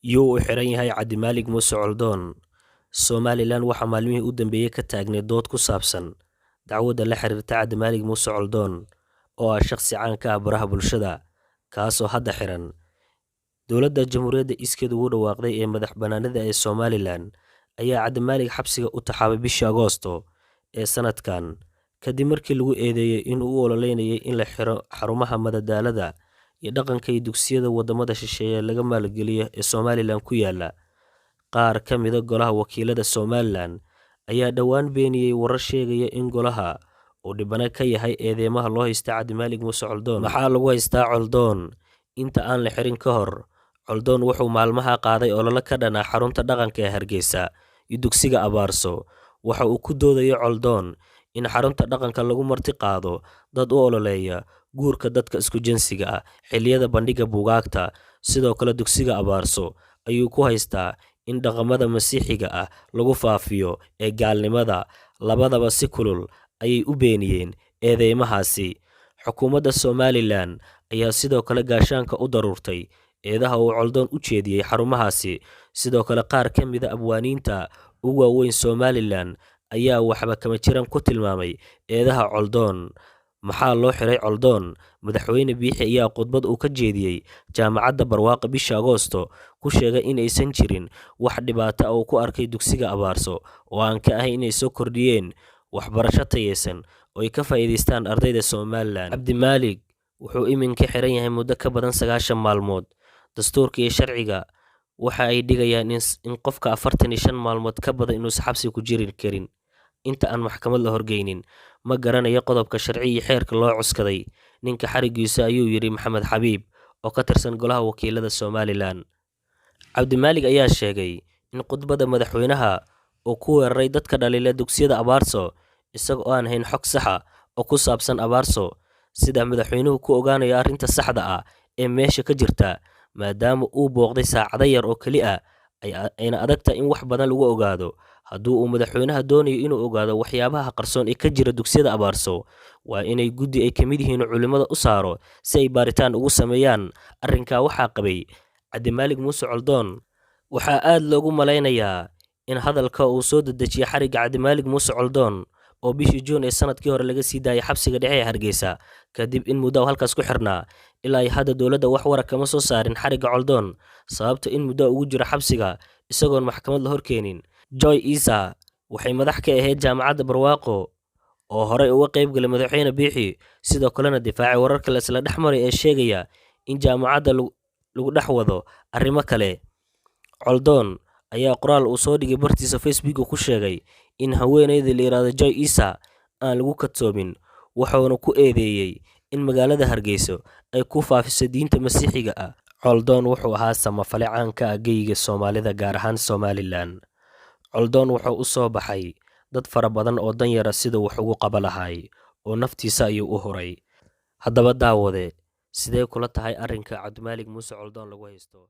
Yuu u xiran yahay Cabdimaalig Muuse Coldoon? Somalilan waxaa maalmihii u dambeeyay ka taagnay dood ku saabsan dacwadda la xiriirta Cabdimaalig Muuse Coldoon, oo ah shakhsi caan ka ah baraha bulshada, kaasoo hadda xiran. Dowladda Jamhuuriyadda iskeed ugu dhawaaqday ee madax-bannaanida ee Somalilan ayaa Cabdimaalig xabsiga u taxaabay bishii Agoosto ee sanadkan, kadib markii lagu eedeeyay in uu u ololeynayay in la xiro xarumaha madadaalada iyo dhaqanka iyo dugsiyada waddamada shisheeye laga maalgeliyo ee Somalilan ku yaala. Qaar ka mid ah golaha wakiilada Somalilan ayaa dhowaan beeniyay warar sheegaya in golaha uu dhibane ka yahay eedeymaha loo haysta Cabdimaalig Muuse Coldoon. Maxaa lagu haystaa Coldoon? Inta aan la xirin ka hor, Coldoon wuxuu maalmaha qaaday olole ka dhan ah xarunta dhaqanka ee Hargeysa iyo dugsiga Abaarso. Waxa uu ku doodayay Coldoon in xarunta dhaqanka lagu marti qaado dad u ololeeya guurka dadka isku jinsiga ah xilliyada bandhigga buugaagta. Sidoo kale dugsiga Abaarso ayuu ku haystaa in dhaqamada Masiixiga ah lagu faafiyo ee gaalnimada. Labadaba si kulul ayay u beeniyeen eedeymahaasi. Xukuumadda Somalilan ayaa sidoo kale gaashaanka u daruurtay eedaha uu Coldoon u jeediyey xarumahaasi. Sidoo kale qaar ka mid ah abwaaniinta ugu waaweyn Somalilan ayaa waxba kama jiraan ku tilmaamay eedaha Coldoon. Maxaa loo xiray Coldoon? Madaxweyne Biixi ayaa khudbad uu ka jeediyey Jaamacadda Barwaaqo bishii Agoosto ku sheegay in aysan jirin wax dhibaato ah oo uu ku arkay dugsiga Abaarso oo aan ka ahayn inay soo kordhiyeen waxbarasho tayeysan oo ay ka faa'iidaystaan ardayda Somalilan. Cabdimaalig wuxuu iminka xiran yahay muddo ka badan 90 maalmood. Dastuurka iyo sharciga waxa ay dhigayaan in qofka 45 maalmood ka badan inuusan xabsi ku jiri karin inta aan maxkamad la horgeynin. Ma garanayo qodobka sharci iyo xeerka loo cuskaday ninka xarigiisa, ayuu yidhi Maxamed Xabiib oo ka tirsan golaha wakiilada Somalilan. Cabdimaalig ayaa sheegay in khudbadda madaxweynaha uu ku weeraray dadka dhaliila dugsiyada Abaarso isaga oo aan hayn xog sax ah oo ku saabsan Abaarso, sida madaxweynuhu ku ogaanayo arrinta saxda ah ee meesha ka jirta, maadaama uu booqday saacado yar oo keli ah, ayna adagtahay in wax badan lagu ogaado. Haddii uu madaxweynaha doonayo inuu ogaado waxyaabaha qarsoon ee ka jira dugsiyada Abaarso, waa inay guddi ay ka mid yihiin culimmada u saaro si ay baaritaan ugu sameeyaan. Arrinkaa waxaa qabay Cabdimaalig Muuse Coldoon. Waxaa aad loogu malaynayaa in hadalka uu soo dedejiyay xarigga Cabdimaalig Muuse Coldoon, oo bishii Juun ee sanadkii hore laga sii daayay xabsiga dhexe ee Hargeysa kadib in muddo halkaas ku xirnaa. Ilaa iyo hadda dowladda wax war ah kama soo saarin xarigga Coldoon, sababta in muddo ugu jiro xabsiga isagoon maxkamad la horkeenin. Joy Isa waxay madax ka ahayd Jaamacadda Barwaaqo oo horey uga qayb galay madaxweyne Biixi, sidoo kalena difaacay wararka la isla dhex maray ee sheegaya in jaamacadda lagu dhex wado arrimo kale. Coldoon ayaa qoraal uu soo dhigay bartiisa Facebook ku sheegay in haweeneyda la yiraahdo Joy Isa aan lagu kadsoomin, wuxuuna ku eedeeyey in magaalada Hargeysa ay ku faafiso diinta Masiixiga ah. Coldoon wuxuu ahaa samafale caan ka ah geyiga Soomaalida, gaar ahaan Somalilan. Coldoon wuxuu u soo baxay dad fara badan oo danyara siduu wax ugu qaba lahaay, oo naftiisa ayuu u huray. Haddaba daawade, sidee kula tahay arrinka Cabdimaalig Muuse Coldoon lagu haysto?